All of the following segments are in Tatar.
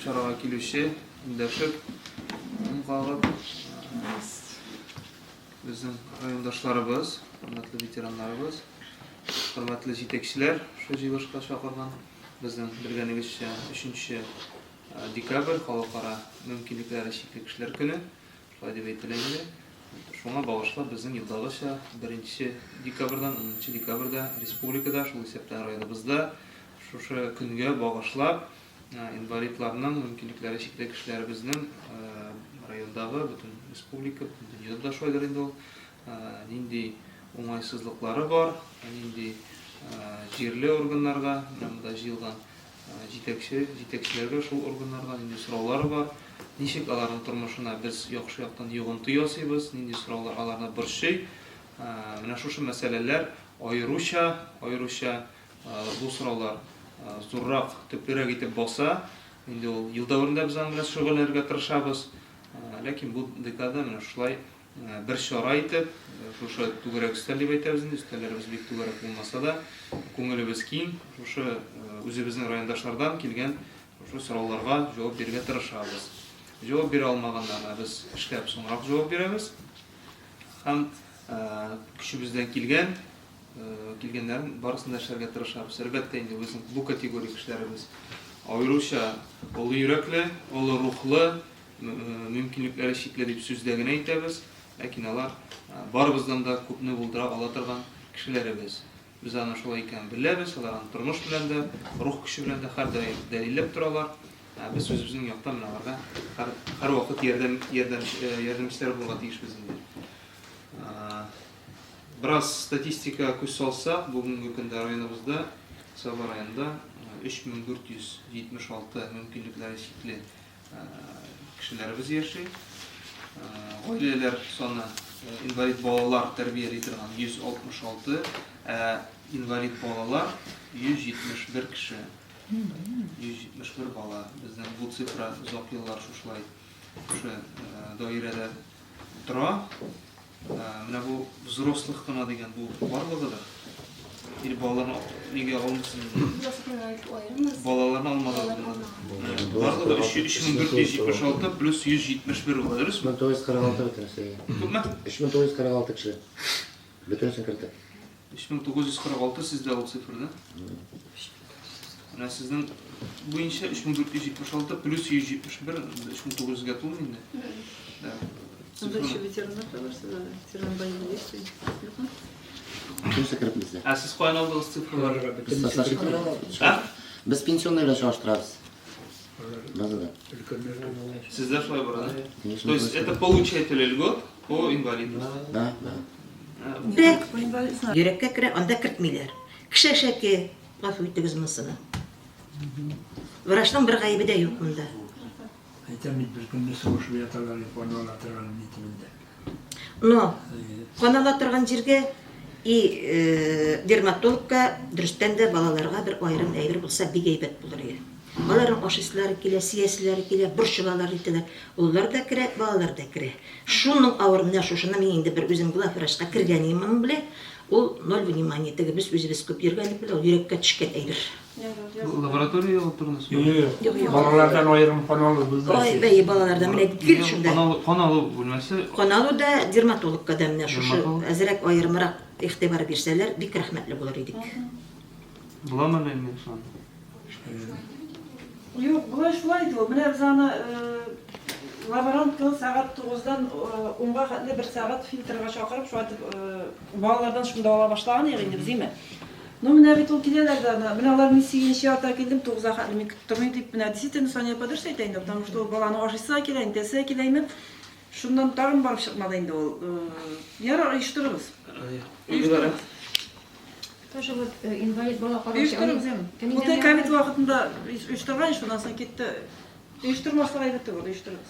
чарага килүче, эндәшеп, ым кагып, безнең райондашларыбыз, хөрмәтле ветераннарыбыз, хөрмәтле җитәкчеләр шул җыелышка чакырган. Безнең белгәнегезчә, 3 декабрь халыкара мөмкинлекләре чикле кешеләр көне, шулай дип әйтелә инде. Шуңа багышлап безнең елдагыча 1 декабрьдән 10 декабрьдә республикада, шул исәптән районыбызда шушы көнгә багышлап инвалидларның, мөмкинлекләре чикле кешеләребезнең райондагы, бөтен республика, бөтен дөньяда да шулайдыр инде ул, нинди уңайсызлыклары бар, нинди җирле органнарга, менә монда җыелган җитәкче, җитәкчеләргә шул органнарга нинди сораулар бар, ничек аларның тормышына без яхшы яктан йогынты ясыйбыз, нинди сораулар аларны борчый. Менә шушы мәсьәләләр аеруча, аеруча бу сораулар зуррак, төплерәк итеп баса. Инде ул ел дәверендә без аның белән шөгыльләнергә тырышабыз. Ләкин бу декада менә шулай Бер чара итеп, шушы түгәрәк өстәл дип әйтәбез инде, өстәлләребез бик түгәрәк булмаса да, күңелебез киң, шушы үзебезнең райондашлардан килгән шушы сорауларга җавап бирергә тырышабыз. Җавап бирә алмаганнарына без эшләп соңрак җавап бирәбез. Һәм көчебездән килгән, килгәннәрен барысын да эшләргә тырышабыз. Әлбәттә инде безнең бу категория кешеләребез аеруча олы йөрәкле, олы рухлы, Мөмкинлекләре чикле дип сүздә генә әйтәбез, ләкин алар барыбыздан да күпне булдыра ала торган кешеләребез. Без аны шулай икәнен беләбез, алар аны тормыш белән дә, рух көче белән дә һәрдаим дәлилләп торалар. Ә без үзебезнең яктан менә аларга һәр, һәрвакыт ярдәм, ярдәм, ярдәмчеләр булырга тиешбез инде. Бераз статистика күз салсак, бүгенге көндә районыбызда, Саба районында 3476 мөмкинлекләре чикле Кешеләребез яши. Гаиләләр саны инвалид балалар тәрбияли торган 166, ә инвалид балалар 171 кеше. 171 бала. Безнең бу цифра озак еллар шушылай шушы даирәдә тора. Менә бу взрослых кына дигән бу барлыгы да. Или балаларны нигә алмыйсыз? Балаларны алмадыгыз. Барлыгы 3476 плюс 171 була, дөресме? 3946 бөтенесе. Күпме? 3946 кеше. Бөтенесен кертеп. 3946 сездә ул цифр, да? Менә сезнең буенча 3476 плюс 171, 3900 гә тулмый инде. Да. Анда еще ветераннар да бар, сездә ветеран боевых действий. Юкмы? Бөтенесе кереп бездә. Ә сез каян алдыгыз цифрларны? Без А? Без пенсионный белән чагыштырабыз. Базада. Сездә шулай бар, да? Конечно, То есть это получатели льгот по инвалидности. Да, да. Дә, йөрәккә керә, анда кертмиләр. Кеше әшәке, гафу итегез монысына. Врачның бер гаебе дә юк монда. Әйтәм бит, бер көнне сугышып яталар, кан ала торган ни төбендә. Но кан ала торган җиргә и дерматологка дөрестән дә балаларга бер аерым әйбер булса бик әйбәт булыр иде. Аларның ашыйсылары килә, сияселәре килә, борчылалар итәләр. Олылар да керә, балалар да керә. Шуның авыр менә шушыны мин инде бер үзем главврачка кергән идем моның белән. Ул ноль внимания теге без үзебез күп йөргәнлек белән ул йөрәккә төшкән әйбер. Бу лаборатория ягы турында сөйләгез. Юк, юк, юк. Балалардан аерым кан алу бүлмәсе. Ай, бәй, балалардан менә гел шунда. Кан алу, кан алу бүлмәсе. Кан алу да, дерматологка да менә шушы әзрәк аерымрак игътибар бирсәләр, бик рәхмәтле булыр идек. Буламы әллә инде шулай? Юк, болай шулай иде ул. Менә без аны лаборантканы сәгать тугыздан унга хәтле бер сәгать фильтрга чакырып, шулай итеп балалардан шунда ала башлаган идек инде без, име. Ну, менә бит ул киләләр дә, ана, менә алар мин сигезенче яртыга килдем, тугызга хәтле мин көтеп тормыйм дип, менә действительно Сания апа дөрес әйтә инде, потому что ул баланың ашыйсы да килә, нитәсе дә килә име. Шуннан тагын барып чыкмады инде ул. Ярар, оештырырбыз. Оештырырбыз. Тоже вот инвалид бала караучы. Оештырырбыз, әни. Ул да ковид вакытында оештырган, шуннан соң китте. Оештырмаслык әйбер түгел, оештырырбыз.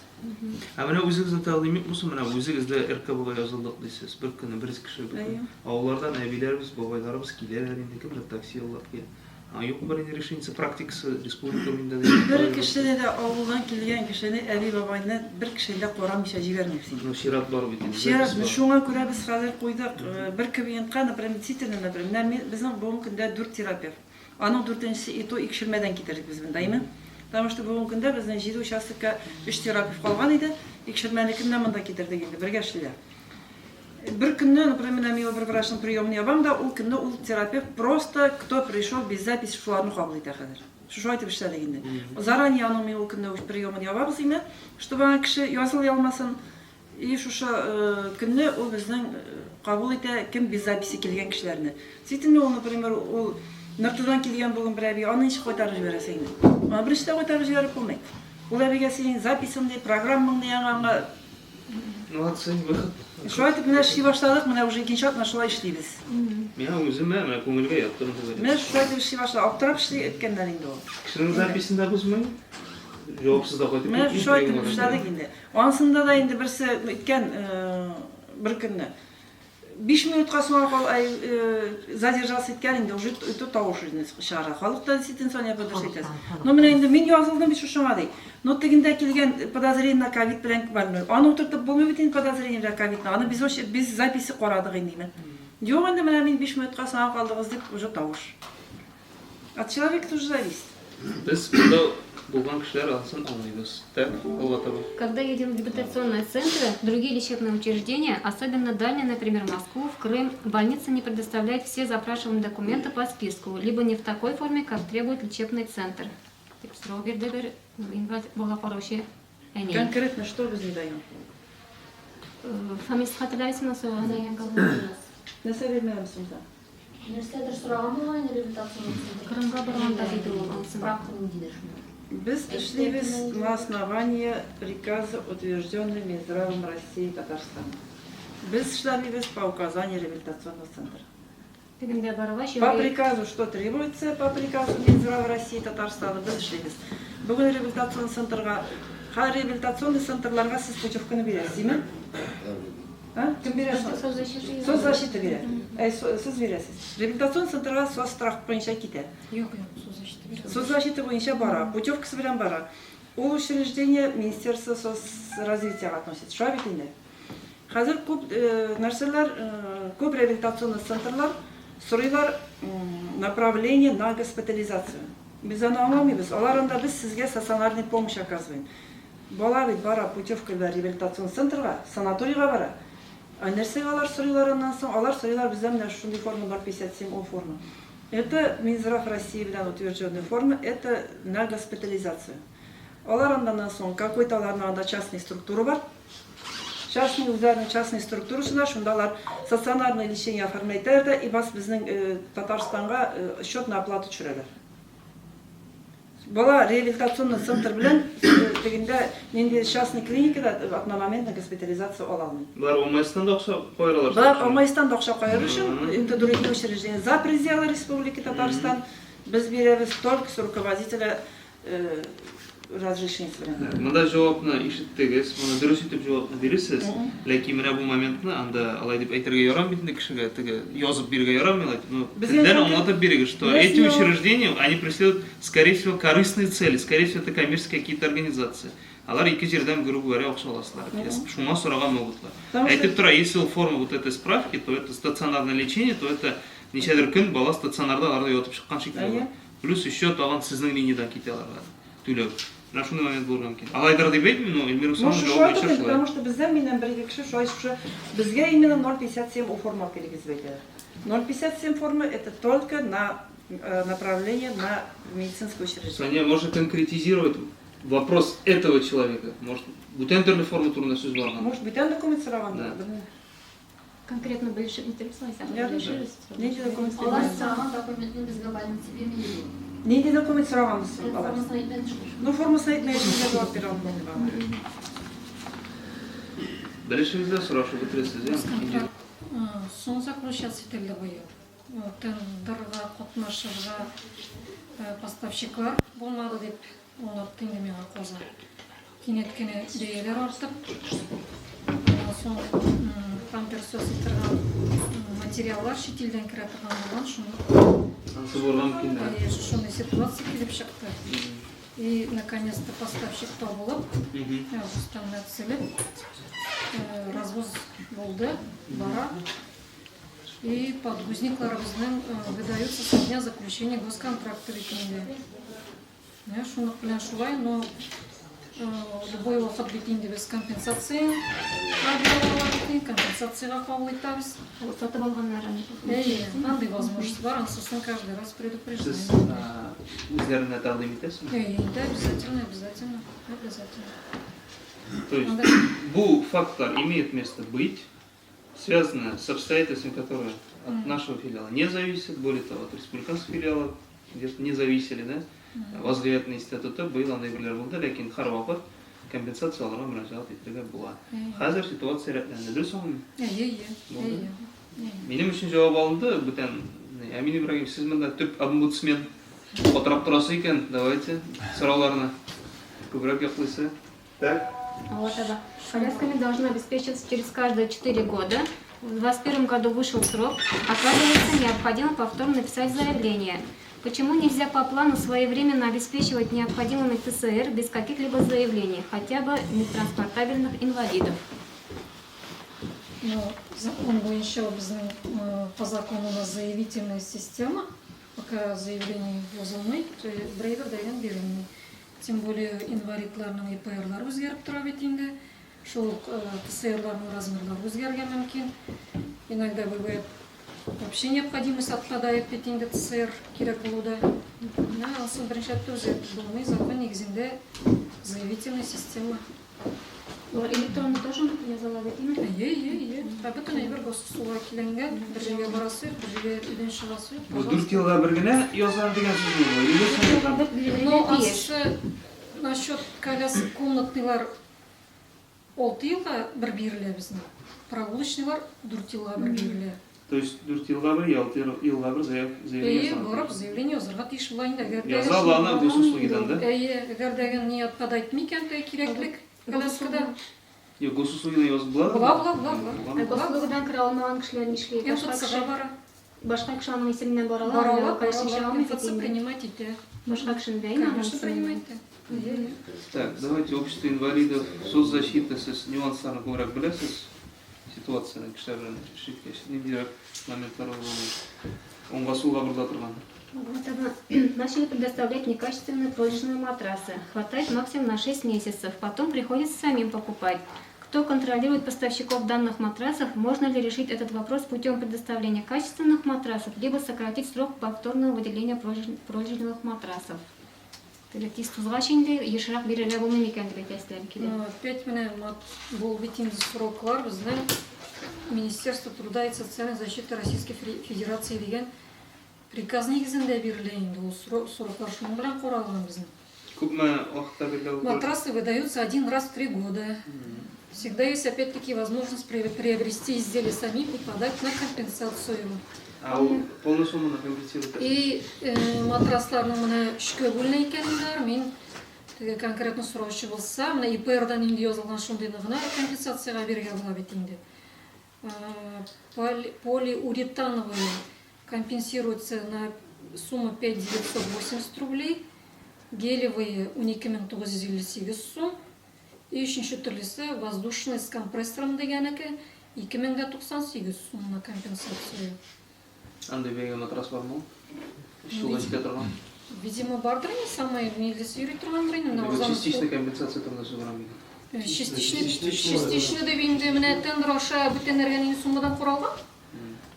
Ә менә үзегезне тәкъдим итмисезме? Менә үзегез дә РКБга язылдык дисез. Бер көнне бер кеше бер көн. Авыллардан әбиләребез, бабайларыбыз киләләр инде, кемдер такси яллап килә. А юк бер инде решениесе, практикасы республика буенда да. Бер кешене дә авылдан килгән кешене, әби-бабайны бер кешене дә карамыйча җибәрмибез инде. Ну, чират бар бит инде. Чират, шуңа күрә без хәзер куйдык бер кабинетка, например, действительно, например, менә мин, безнең бүгенге көндә дүрт терапевт. Аның дүртенчесе и то Икшермәдән китердек без монда, әйме? Потому что бүгенге көндә безнең җиде участокка өч терапевт калган иде. Икшермәнекен дә монда китердек инде, бергә эшлиләр. Бер көнне, например, менә мин бер врачның приемын ябам да, ул көнне ул терапевт просто кто пришел без записи шуларны кабул итә хәзер. Шушылай итеп эшләдек инде. Заранее аның мин ул көнне үз приемын ябабыз инде, чтобы аңа кеше язылый алмасын. И шушы көнне ул безнең кабул итә кем без записи килгән кешеләрне. Действительно, ул, например, ул Ныртыдан килгән бүген бер әби, аны ничек кайтарып җибәрәсең инде? Аны беренче дә кайтарып җибәреп булмый. Ул әбигә синең записең ни, программаң ни аңа, аңа. Молодцы, выход. Шулай итеп менә эшли башладык, менә уже икенче атна шулай эшлибез. Миңа үземә менә күңелгә ятты мондый Менә шулай итеп эшли башладык. Аптырап эшли иткәннәр инде ул. Кешенең записен дә бозмый, җавапсыз да кайтып Менә шулай итеп эшләдек инде. Анысында да инде берсе иткән бер көнне. 5 минутка соңга кал, ай, задержался иткән инде, уже это тавыш үзенә чыгара. Халык та действительно Соня апа дөрес әйтәсез. Но менә инде мин язылдым бит шушыңа ди. Но тегендә килгән подозрение на ковид белән больной. Аны утыртып булмый бит инде подозрение белән ковидны. Аны без без записи карадык инде име. Юк инде менә мин 5 минутка соңга калдыгыз дип уже тавыш. От человека тоже зависит. Без монда булган кешеләр анысын аңлыйбыз. Так, алга таба. Когда едем в реабилитационные центры, другие лечебные учреждения, особенно дальние, например, Москву, в Крым, больница не предоставляет все запрашиваемые документы по списку, либо не в такой форме, как требует лечебный центр. Дип сорау бирде бер инвалид бала караучы әни. Конкретно что без не даем? Фамилиясын хәтерләмисеңме соң? Нәрсә бирмәгәнбез соң? Нәрсәдер сораган булган инде реабилитационный центр. Кырымга барганда диде ул ансын. Справка ниндидер шунда. Без эшлибез на основании приказа, утвержденный Минздравом России и Татарстана. Без эшләмибез по указанию реабилитационного центра. Тегендә баргач, По приказу, что требуется, по приказу Минздрава России и Татарстана без эшлибез. Бүген реабилитационный центрга, хәзер реабилитационный центрларга сез путевканы бирәсез, димме? А? Кем бирә соң? Соцзащита. Соцзащита бирә. Әй, сез бирәсез. Реабилитацион центрга соцстрах буенча китә. Юк, юк, соцзащита бирә. Соцзащита буенча бара, путевкасы белән бара. Ул учреждение Министерство соцразвитиега относится. Шулай бит инде. Хәзер күп нәрсәләр, күп реабилитационный центрлар сорыйлар направление на госпитализацию. Без аны аңламыйбыз. Алар анда без сезгә стационарный помощь оказываем. Бала бит бара путевка белән реабилитацион центрга, санаторийга бара. Ә нәрсәгә алар сорыйлар аннан соң? Алар сорыйлар бездән менә шушындый форма 0,57 О форма. Это Минздрав России белән утвержденная форма, это на госпитализацию. Алар аннан соң какой-то аларның анда частный структура бар. Частный үзләренең частный структурасында шунда алар стационарное лечение оформлять итәләр дә и бас безнең Татарстанга счет на оплату төшерәләр. Бала реабилитационный центр белән тегендә нинди частный клиникада одномоментно госпитализация ала алмый. Болар Алмайстан да акча каералар. Болар Алмайстан да акча каерыр өчен, это другие учреждения за пределы Республики Татарстан без бирәбез только с руководителя разрешение белән. Монда җавапны ишеттегез, моны дөрес итеп җавапны бирерсез. Ләкин менә бу моментны анда алай дип әйтергә ярамый бит инде кешегә, теге язып бирергә ярамый алай дип. Ну, телдән аңлатып бирегез, что эти учреждения, они преследуют, скорее всего, корыстные цели, скорее всего, это коммерческие какие-то организации. Алар ике җирдән, грубо говоря, акча аласылар. Шуңа сораган могутлар. Әйтеп тора, если ул форма вот этой справки, то это стационарное лечение, то это ничәдер көн бала стационарда аларда ятып чыккан шикелле. Плюс еще тагын сезнең линиядән китә аларга түләү. Менә шундый момент булырга мөмкин. Алайдыр дип әйтмим, но Эльмира Ну, Усманова шулай җавап буенча түгел, шулай. потому что бездә миннән бер-ике кеше шулай шушы безгә именно 0,57 у форма алып килегез дип әйтәләр. 0,57 форма это только на направление на медицинское учреждение. Сания, можно конкретизировать вопрос этого человека? Может, бүтән төрле форма турында сүз барган? Может, бүтән документ сорагандыр, Да. белмим. Конкретно белешеп нитеп соң, Ярый. белешербез. Нинди документ Алар сораган? сораган документны безгә больница бирми диде. Нинди документ сораган соң алар? Формасын әйтмәде шул. Ну, формасын әйтмәгәч, нигә җавап бирә алмыйм инде аңа. Белешегез дә сорашып бетерәсез, я? Соң заключаться ителде быел. Тендерга катнашырга поставщиклар булмады дип аңлатты инде миңа Казан. Кинәт кенә бәяләр артып, аннан соң памперс ясый торган материаллар чит илдән керә торган булган, шуны Ансы булырга мөмкин, да. Әйе, шушындый ситуация килеп чыкты. И наконец-то поставщик табылып, августтан төзелеп, развоз булды, бара. И подгузникларыбызның выдаются со дня заключения госконтракта бит инде. Менә шунлык белән шулай, но любой вакыт бит инде без компенсация компенсациягә кабул итәбез. Сатып алганнарын. Әйе, андый возможность бар, ансын каждый раз предупреждаем. Сез үзләренә тәкъдим итәсезме? Әйе, да, обязательно, обязательно, обязательно. То есть бу фактлар имеет место быть, связано с обстоятельствами, которые от нашего филиала не зависят, более того, от республиканских филиалов где-то не зависели, да? Вазгыятьне истә тотып, быел андый әйберләр булды, ләкин һәрвакыт компенсация алырга мөрәҗәгать итәргә була. Хәзер ситуация рәтләнде, дөрес аңлыйм? Әйе, әйе. Булды. Минем өчен җавап алынды, бүтән. Әмин Ибрагимович, сез монда төп омбудсмен. Катырак торасы икән, давайте сорауларны күбрәк яклыйсы. Так. Вот это. Колясками должны обеспечиваться через каждые 4 года. В 2021 году вышел срок. Оказывается, необходимо повторно написать заявление. Почему нельзя по плану своевременно обеспечивать необходимыми ТСР без каких-либо заявлений, хотя бы нетранспортабельных инвалидов? Ну, закон буенча безнең по закону у нас заявительная система. Пока заявление язылмый, бер дигән бирелми. Тем более инвалидларның ИПРлары үзгәреп тора бит инде. Шул ук ТСРларның размерлары үзгәрергә мөмкин. Иногда бывает вообще необходимость отпадает бит инде ТСР кирәк булуда. Менә ансын беренче рәттә үзгәртеп булмый. Закон нигезендә заявительная система. Алар электронный тоже языла бит, әйеме? Әйе, әйе, әйе. Ә бөтен әйбер госуслуга килгәнгә, бер җиргә барасы юк, бер җиргә өйдән чыгасы юк. Бу 4 елга бер генә язам дигән сүзме бу? Или Дүрт елга бер бирелергә Но тиеш. ансы насчет колясок комнатныйлар 6 елга бер бирелә безнең. Прогулочныйлар 4 елга бер бирелә. То есть 4 елга бер, я 6 елга бер заявление Әйе, язарга барып тиеш. заявление язарга тиеш була инде. Әгәр дә Яза ала аны госуслугидан, да? Әйе, әгәр дә ни отпадает микән, то кирәклек коляскада. Юк, госуслугидан язып була? Була, була, була, була. Ә госуслугидан керә алмаган кешеләр нишли? Башка МФЦга кеше, бара. башка кеше аның исеменнән бара ала, Бара ала, анда бара коляска ала. чыга алмый бит МФЦ инде. принимать итә. Башка кешене дә инде аның Конечно, принимать исеменнән. итә. Әйе, әйе. Так, давайте общество инвалидов, соцзащита, сез нюансларын күбрәк беләсез. Ситуацияне кешеләр белән эш иткәч, ниндирәк моментлар булган? Уңга сулга борыла торган. Вот она. Начали предоставлять некачественные пролежные матрасы. Хватает максимум на 6 месяцев. Потом приходится самим покупать. Кто контролирует поставщиков данных матрасов, можно ли решить этот вопрос путем предоставления качественных матрасов, либо сократить срок повторного выделения пролежневых матрасов? Теге тиз тузгач инде ешрак бирергә булмый микән дип әйтәселәр килә. Ну, опять менә бул бит инде сроклар безнең Министерство труда и социальной защиты Российской Федерации дигән приказ нигезендә бирелә инде ул сроклар шуның белән каралган безнең. Күпме вакытта бирелә ул? Матрасы выдаются один раз в 3 года. Всегда есть опять-таки возможность приобрести изделие самим и подать на компенсацию. Ә ул полный сумманы компенсировать итәсез? И матрасларның менә өчкә бүленә икән инде, мин теге конкретно сораучы булса, менә ИПРдан инде язылган шундыйны гына компенсациягә бирергә була бит инде. Полиуретановые компенсируются на сумму 5 980 рублей, гелевые 12 958 сум, и өченче төрлесе воздушный с компрессором дигәнеке 2098 сум на компенсацию. Андый бәягә матрас бармы? Өч елга җитә торган. Видимо, бардыр инде, самый нилесе йөри торгандыр инде. Менә узган- Частичная компенсация турында сүз барам икән. Частично, частично дип инде менә тендер аша бүтәннәргә нинди суммадан каралган.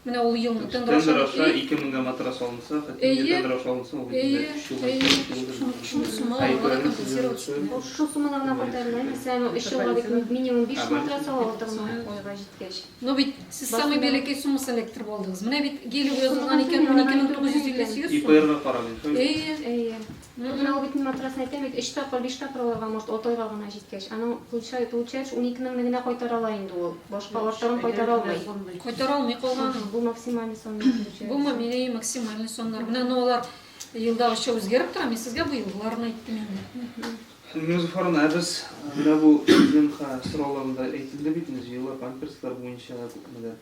Менә ул елны тендер аша. Тендер аша 2000гә матрас алынса, хәтта тендер аша алынса, ул Әйе, 3 елга әйе. җитә. Шул сумма Ә аларга ИПРны компенсировать. Ул шул сумманы гына кайтарыла. Мәсәлән, 3 елга бит минимум 5 матрас ала алдыгы айга җиткәч. Но бит сез Басында- самый бәләкәй суммасын эләктереп алдыгыз. Менә бит гелевый язылган икән 12 958 сум. ИПРга карамыйм. шулай? Әйе. Әйе. Менә ул бит матрасын әйтәм бит, 3 тапкыр, 5 тапкыр алырга может, 6 айга гына җиткәч. Аның получается 12 меңне генә кайтара ала инде ул. Башка арттырын кайтара алмый. Кайтара алмый калган. Бу максимальный сан получается. Бу мине максимальный саннар. Менә но алар елдагыча үзгәреп тора. Мин сезгә быелгыларын әйттем инде. Мирзафаровна, ә без менә бу ЗНХ сорауларында әйтелде бит инде, җыела памперслар буенча да күпмедер,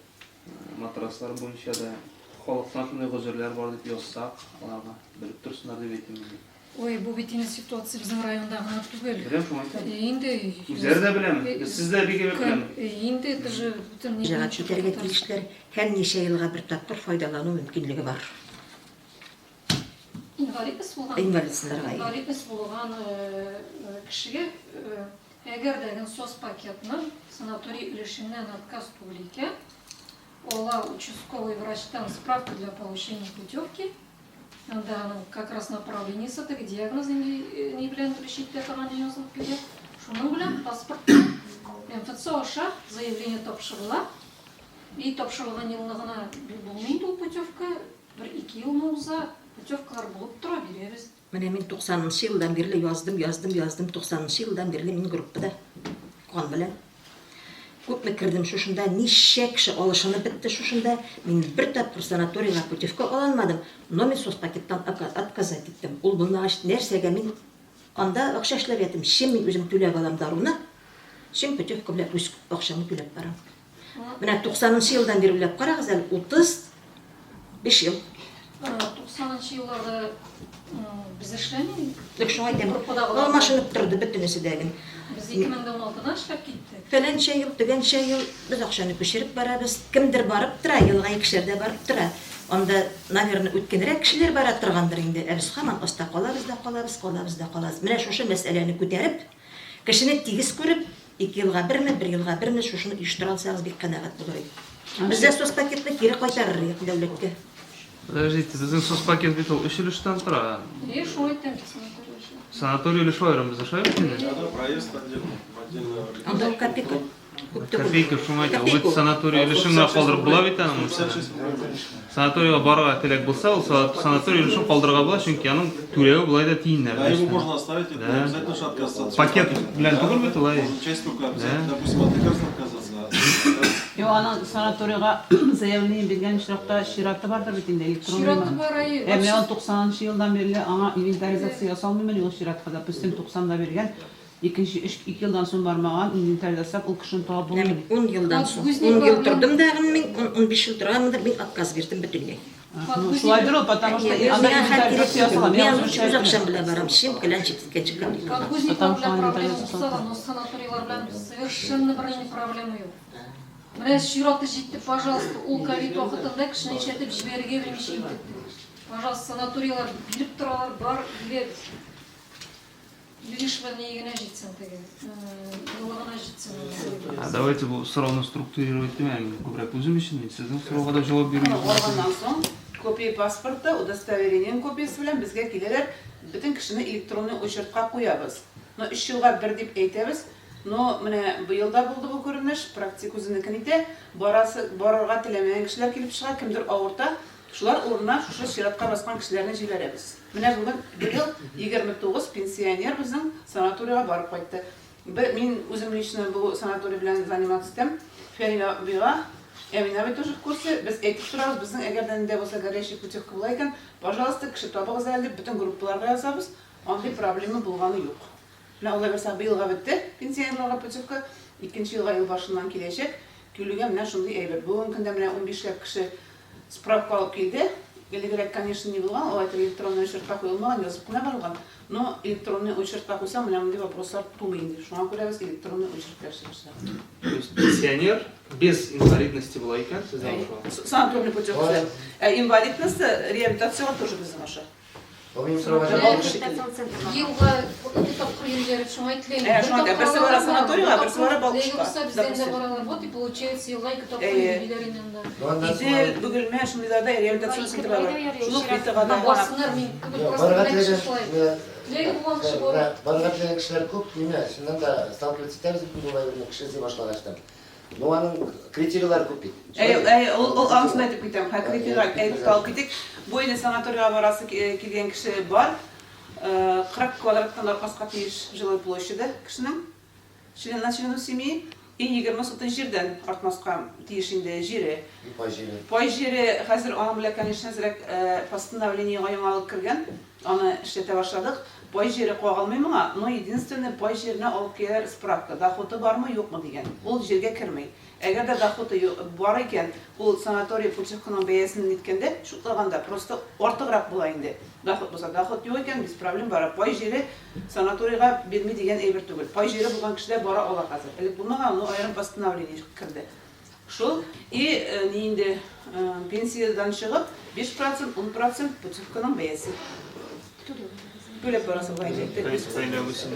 матраслар буенча да халыктан шундый гозерләр бар дип язсак, аларга белеп торсыннар дип әйтәм инде. Ой, бу бит инде ситуация безнең районда гына түгел. Беләм, шуңа әйтәм. Инде Үзләре дә беләме? Без сез дә бик әйбәт беләме? Инде это же бөтен ни Мөрәҗәгать буенча итәргә татар. тиешләр һәм ничә елга бер тапкыр файдалану мөмкинлеге бар. Инвалидность булган. Инвалидсызларга. Инвалидность булган кешегә, әгәр дә соцпакетның санаторий өлешеннән отказ түгел икән, ала участковый врачтан справка для получения путевки, анда аның как раз направлениесе, теге диагноз нинди ни белән лечить итә торган язылып килә. Шуның белән паспорт МФЦ аша заявление тапшырыла. И тапшырылган елны гына булмый инде ул путевка, бер-ике елмы уза, путевкалар булып тора, бирәбез. Менә мин туксанынчы елдан бирле яздым, яздым, яздым, туксанынчы елдан бирле мин группада кан белән. Күпме кердем шушында, ничә кеше алышынып бетте шушында, мин бер тапкыр санаторийга путевка ала алмадым, но мин соцпакеттан отказать иттем. Ул булмагач, нәрсәгә мин анда акча эшләп ятыйм, чем мин үзем түләп алам даруны, чем путевка белән үз акчамны түләп барам. Менә туксанынчы елдан бирле уйлап карагыз әле, 35 ел. Туксанынчы елларда без эшләми идек. Тик шуңа әйтәм, алмашынып торды бөтенесе дә гел. Без 2016-да эшләп киттек. Фәләнчә ел, төгәнчә ел без акчаны күчереп барабыз. Кемдер барып тора, елга икешәр дә барып тора. Анда, наверное, үткенрәк кешеләр бара торгандыр инде, ә без һаман аста калабыз да калабыз, калабыз да калабыз. Менә шушы мәсьәләне күтәреп, кешене тигез күреп, Ике елга берме, бер елга берме шушыны оештыра алсагыз, бик канәгать булыр идек. Бездә соцпакетны кире кайтарыр идек дәүләткә. Подождите, безнең соцпакет бит ул өч өлештән тора. Әйе, шулай итәм бит санаторий өчен. Санаторий өлеше аерым бездә, шулай бит инде? Да, проезд отдельно, отдельно. Анда ул копейка. Күп түгел. Копейка, шуңа әйтә. Ул бит санаторий өлешен генә калдырып була бит аның мәсәлән. Санаторийга барырга теләк булса, ул санаторий өлешен калдырырга була, чөнки аның түләве болай да тиеннәр. Да, его можно оставить, это не обязательно же отказаться от Пакет белән түгел бит ул, әй. Можно часть только обязательно, допустим, от лекарств отказаться. Юк, аның санаторийга заявление биргән очракта чираты бардыр бит инде, электронный. Чираты бар, әйе. Ә менә ул 90 нчы елдан бирле аңа инвентаризация ясалмыймыни ул чиратка, допустим, 90 да биргән, Икенче өч, ике елдан соң бармаган, инвентарь ясап, ул кешене табып Менә булмый мин бит. ун елдан соң, ун ел тордым дагын мин, ун-унбиш ел торганмындыр, мин отказ бирдем бөтенләй. Ну, шулайдыр ул, потому что Миңа анда хәл кирәк инвентаризация түгел. ясала. Мин Мин лучше үз акчам белән барам, чем клянчить иткәнче копейка. Подгузниклар Потому что белән проблема инвентаризация булса да, но санаторийлар белән совершенно бернинди проблема юк. Менә чираты җитте, пожалуйста, ул ковид вакытында кешене нишләтеп җибәрергә белмичә интектек. Пожалуйста, санаторийлар биреп торалар, бар, бирәбез. Лишь бы ни генә җитсен теге, елы гына җитсен. А давайте бу сорауны структурировать итмәм, күбрәк үзем өчен, мин сезнең сорауга да җавап бирү Алганнан соң копия паспорта, удостоверениенең копиясе белән безгә киләләр, бөтен кешене электронный очередька куябыз. Но өч елга бер дип әйтәбез, но менә быел да булды бу күренеш, практика үзенекен итә, барасы, барырга теләмәгән кешеләр килеп чыга, кемдер авырта, шулар урынына шушы чиратка баскан кешеләрне җибәрәбез. Менә бүген, быел 29 пенсионер безнең санаторийга барып кайтты. Бе, мин үзем лично бу санаторий белән заниматься итәм. Фәнил абыйга, Әмин абый тоже в курсе. Без әйтеп торабыз, безнең әгәр дә нидә булса горящий путевка була икән, пожалуйста, кеше табыгыз әле дип, бөтен группаларга язабыз. Андый проблема булганы юк. Менә алла бирсә, быелга бетте пенсионерларга путевка, икенче елга ел башыннан киләчәк. Килүгә менә шундый әйбер. Бүгенге көндә менә унбишләп кеше Справка алып килде. Элегрәк, конечно, ни булган, алай итеп электронный очередька куелмаган, язып кына барылган. Но электронный очередька куйсаң, менә мондый вопрослар тумый инде. Шуңа күрә без электронный очередька эшли башладык. То есть пенсионер без инвалидности була икән, сездә ошо. Санаторный путевкасы. Ә инвалидности реабилитациягә тоже безнең аша. Бу минем сорауга җавап. Елга ике тапкыр йөриләр, шуңа әйтелә. Ә, шуңа әйтә, берсе бара санаторийга, берсе бара Балкышка. Юкса бездән дә баралар. Вот и получается, елга ике тапкыр йөриләр инде анда. Идел, Бөгелмә, шундыйларда реабилитацион центрлар бар. Шул ук Витага да. Барсыннар, мин түгел, просто менә кеше шулай. Теләге булган кеше бара. Барырга теләгән кешеләр күп, нимә, чыннан да сталкиваться итәбез бит инде ул әйберне, кеше эзли башлагач та. Ну, аның критерийлары күп бит. Әй, әй, ул, ул анысын әйтеп китәм. Хә, критерийга әйтеп алып китик. Бу инде санаторийга барасы килгән кеше бар. 40 квадраттан артмаска тиеш жилой площади кешенең. Член на члену семьи. И 20 сотын җирдән артмаска тиеш инде җире. И пай җире. Пай җире хәзер аның белән, конечно, әзрәк постановлениега яңалык кергән. Аны эшләтә башладык. Пай җире кагылмый моңа, но единственное пай җиренә алып киләләр справка, доходы бармы, юкмы дигән. Ул җиргә керми. Әгәр дә доходы бар икән, ул санаторий путевканың бәясен ниткәндә, чутлаганда просто артыграк була инде. Доход булса. Доход юк икән, без проблем бара. Пай җире санаторийга бирми дигән әйбер түгел. Пай җире булган кеше дә бара ала хәзер. Элек булмаган, но аерым постановление керде. Шул. И ни инде, пенсиядән чыгып, 5 процент, 10 процент путевканың бәясе. Түләп барасы була инде.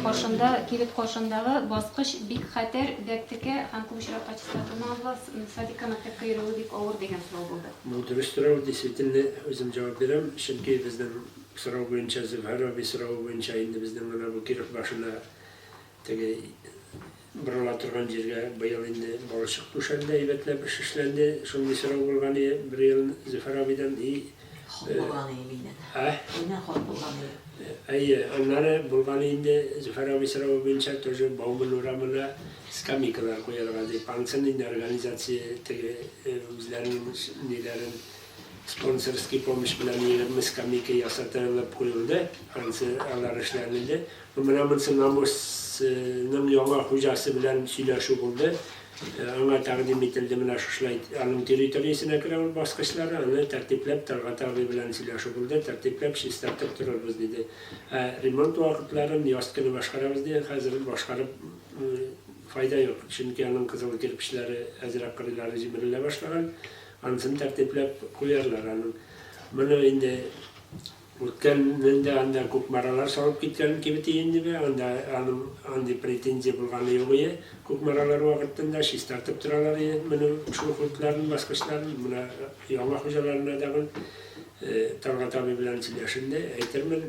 Каршында, кибет каршындагы баскыч бик хәтәр, бәк текә һәм күп очракта чистартылмаган була, садикка, мәктәпкә йөрүе бик авыр дигән сорау булды. Бу дөрес сорау, действительно, үзем җавап бирәм, чөнки безнең сорау буенча, Зөфәр абый соравы буенча инде безнең менә бу Киров башына теге борыла торган җиргә быел инде балчык түшәлде, әйбәтләп эш эшләнде. Шундый сорау булган иде бер ел Зөфәр абыйдан. И, Хак булган иде миннән. Ә? Миннән хак булган иде. Әйе, аннары булган инде Зөфәр абый соравы буенча тоже Бауман урамына скамейкалар куярга дип. Ансын инде организация теге үзләренең ниләрен спонсорский помощь белән 20 скамейка ясатылып куелды. Ансы алар эшләнелде. Менә монысы намусның яңа хуҗасы белән сөйләшү булды. Аңа тәкъдим ителде менә шушылай, аның территориясенә керә ул баскычлары, аны тәртипләп Тәлгать абый белән сөйләшү булды, тәртипләп, чистартып торырбыз, диде. Ә ремонт вакытларын яз көне башкарабыз дигән, хәзер башкарып файда юк, чөнки аның кызыл кирпечләре әзрәк кырыйлары җимерелә башлаган, анысын тәртипләп куярлар аның. Моны инде Үткәнендә анда Кукмаралар салып киткән кибет иенде бе, анда аның андый претензия булганы юк ие. Кукмаралар вакытында чистартып торалар ие моны, шул хутларын, баскычларын. Менә яңа хуҗаларына тагын Талгат абый белән сөйләшенде, әйтермен,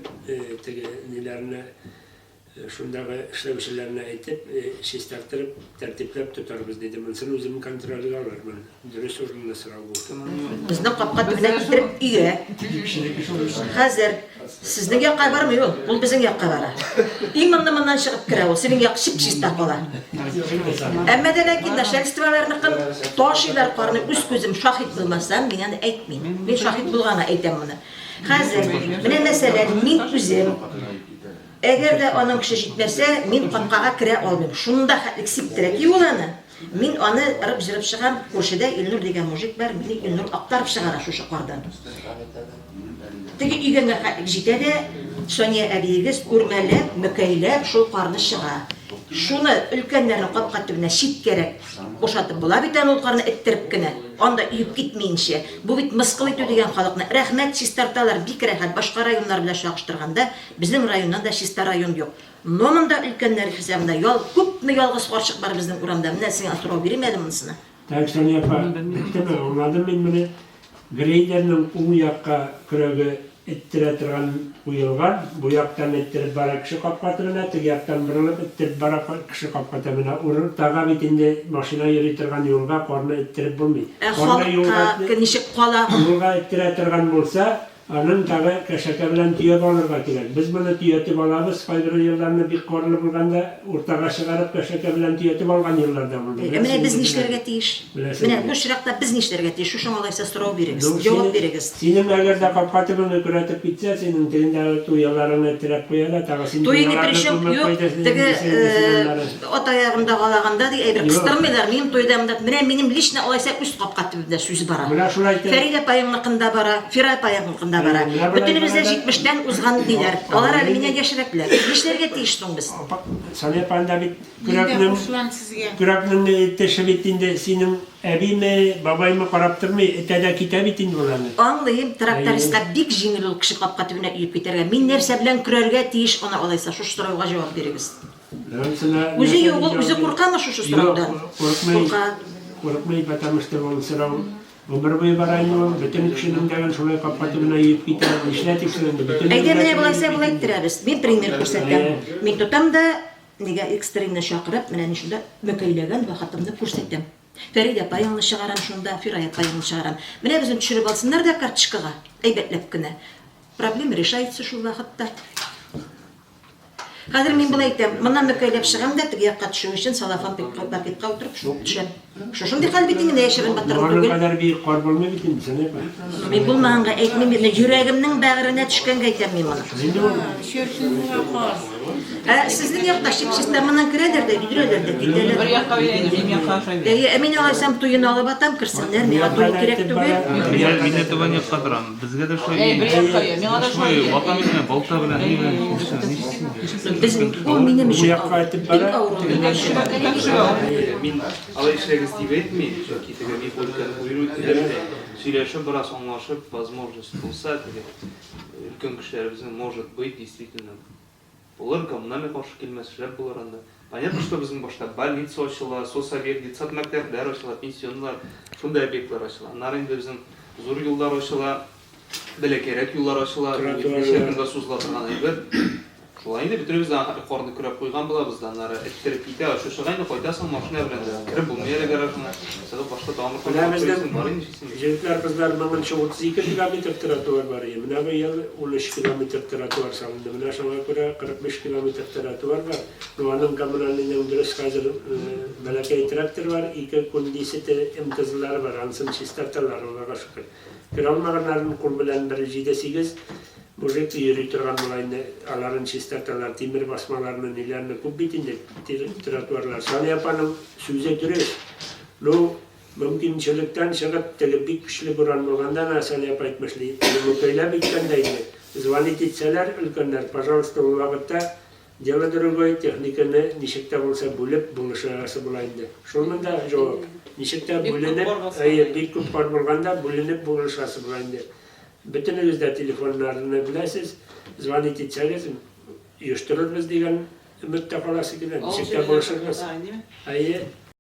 теге ниләренә. Шундагы эшләүчеләрне әйтеп, чистарттырып, тәртипләп тотарбыз, диде. Монысын үзем контрольгә алырмын. Дөрес урынлы сорау бу. Безнең капка төбенә китереп өя. Хәзер сезнең якка бармый ул, ул безнең якка бара. И монны моннан чыгып керә ул, синең як чип-чиста кала. Әмма дә ләкин начальстволарныкын ташыйлар карны, үз күзем шаһит булмасам, мин аны әйтмим. Мин шаһит булганга әйтәм моны. Хәзер, менә мәсәлән, мин үзем Әгәр дә аның көче җитмәсә, мин капкага керә алмыйм. Шунда хәтлек сиптерә ки ул аны. Мин аны ырып-җырып чыгам, күршедә Илнур дигән мужик бар, мине Илнур актарып чыгара шушы кардан. Теге өйгәнгә хәтлек җитә дә, Сания әбиегез үрмәләп, мөкәйләп шул карны чыга. Шуны өлкәннәрнең капка төбенә читкәрәк бушатып була бит аны ул карны эттереп кенә, анда өеп китмиенчә. Бу бит мыскыл итү дигән халыкны. Рәхмәт, чистарталар, бик рәхәт, башка районнар белән чагыштырганда, Безнең районнан да чиста район юк. Но монда өлкәннәр хисабында ял, күпме ялгыз карчык бар безнең урамда, менә сиңа сорау бирим әле монысына. Так, Сания апа, беттеме? Аңладым мин моны. Грейдерның уң якка көрәге эттерә торган куелган, бу яктан эттереп бара кеше капка төбенә, теге яктан борылып эттереп бара кеше капка төбенә. Уртага бит инде машина йөри торган юлга карны эттереп булмый. Ә Карны юлга, халыкка ничек кала? юлга эттерә торган булса, Аның тагы кәшәкә белән төяп алырга кирәк. Без моны төятеп алабыз, кайбер елларны бик карлы булганда, уртага чыгарып кәшәкә белән төятеп алган еллар да булды. Ә менә без нишләргә тиеш? Беләсең Менә инде. бу очракта без нишләргә тиеш? Шушыңа алайса сорау бирегез, Ну, җавап синең, бирегез. синең әгәр дә капка төбеңне көрәтеп китсә, синең тегендәге туяларыңны терәп куя да, тагы син Туй не туяларны при чем, күмеп юк, кайтасың теге инде син инде син аннары. ат аягында галаганда ди әйбер Юк. кыстырмыйлар. Минем туйда монда, менә минем лично алайса үз капка төбемдә сүз бара. Менә шулай итеп. Фәридә апаеңныкында бара, Фира апаеңныкында бара. Менә болай Бөтенебез дә бара да. җитмештән узган диләр. Алар әле миннән яшьрәкләр. Нишләргә тиеш соң без? Апа, Сания апа, анда бит Мин дә көрәкнең, кушылам сезгә. көрәкнең теше бит инде синең әбиме, бабаймы карап тормый, этә дә китә бит инде ул аны. Аңлыйм, трактористка бик җиңел ул кеше капка төбенә өеп китәргә. Мин нәрсә белән көрәргә тиеш аны алайса? Шушы сорауга җавап бирегез. Үзе юк, ул үзе куркамы шушы сораудан? Курыкмый. Курка. Курыкмый, потому что ул сорау гомер буе бара инде ул. Бөтен кешенең дә шулай капка төбенә өеп китә. Нишләтик соң инде? Бөтен Әйдә, менә милләтнең болайса өеп болай китә. иттерәбез. Мин пример күрсәтәм. Мин тотам да, нигә экстренны чакырып, менә мин шунда мөкәйләгән вакытымны күрсәтәм. Фәридә апаеңны чыгарам шунда, Фирая апаеңны чыгарам. Менә безне төшереп алсыннар да карточкага, әйбәтләп кенә. Проблема решается шул вакытта. Хәзер мин болай әйтәм, моннан мөкәйләп чыгам да, теге якка төшү өчен салафан пакетка утырып шуып төшәм. Шушындый хәл бит инде, яшерен батырын Моның түгел. кадәр биек кар булмый бит инде, Сания апа. Мин булмаганга әйтмим, мин йөрәгемнең бәгыренә төшкәнгә әйтәм мин моны. Инде ул Чөрсен була кар. Ә сезнең якта чип-чиста моннан керәләр дә, йөгерәләр дә, китәләр. Бер якка бирә инде, минем якка ашай бирә. Әйе, ә мин алайсам туен алып атам, керсеннәр, миңа туй кирәк түгел. Мин мин дә туган якка торам. Безгә дә шулай. Әй, бер якка, я, миңа да шулай. Ватан белән, балта белән, ни белән, нишлисең? Без ул минем өчен авыр. Бик авыр ул минем өчен. Мин алай эшләгез дип әйтмим, чөнки теге мин өлкән уйлый сөйләшеп бераз аңлашып, возможность булса, теге өлкән кешеләребезнең может быть, действительно булыр, коммунальный каршы килмәс, шәп булыр анда. Понятно, что безнең башта больница ачыла, соцобъект, детсад мәктәпләр ачыла, пенсионлар, шундый объектлар ачыла. Аннары инде безнең зур юллар ачыла, бәләкәйрәк юллар ачыла, ничә көнгә сузыла торган әйбер. Шулай инде бөтенебез дә карны көрәп куйган булабыз да, аннары эттереп китә, очы чыга инде, кайтасың машина белән дә, кереп булмый әле гаражыңа. Чыгып башта тагын бер Менә кат безнең көрисең, бар инде ничексең. егетләр, кызлар моңынчы 32 километр тротуар бар иде. Менә быел 13 километр тротуар салынды. Менә шуңа күрә 45 километр тротуар бар. Ну, аның коммунальныйның дөрес хәзер бәләкәй трактор бар, ике кундисете МТЗлары бар, анысын чистарталар, Аллага шөкер. Керә алмаганнарын кул белән бер җиде-сигез мужик йөри торган була инде, аларын чистарталар, тимер басмаларны, ниләрне, күп бит инде тротуарлар. Сания апаның сүзе дөрес. Ну, мөмкинчелектән чыгып, теге бик көчле буран булганда, әнә Сания апа әйтмешли, теге мүкәйләп әйткәндә инде, звонить итсәләр, өлкәннәр, пожалуйста, ул вакытта Дело другой, техниканы ничек тә булса бүлеп булышасы була инде. Шул монда җавап. Ничек тә бүленеп, әйе, бик күп кар булганда бүленеп булышасы була инде. Бөтенегез дә телефоннарны беләсез, звонить итсәгез, оештырырбыз дигән өметтә каласы килә. Ничек тә булышырбыз. Әйе.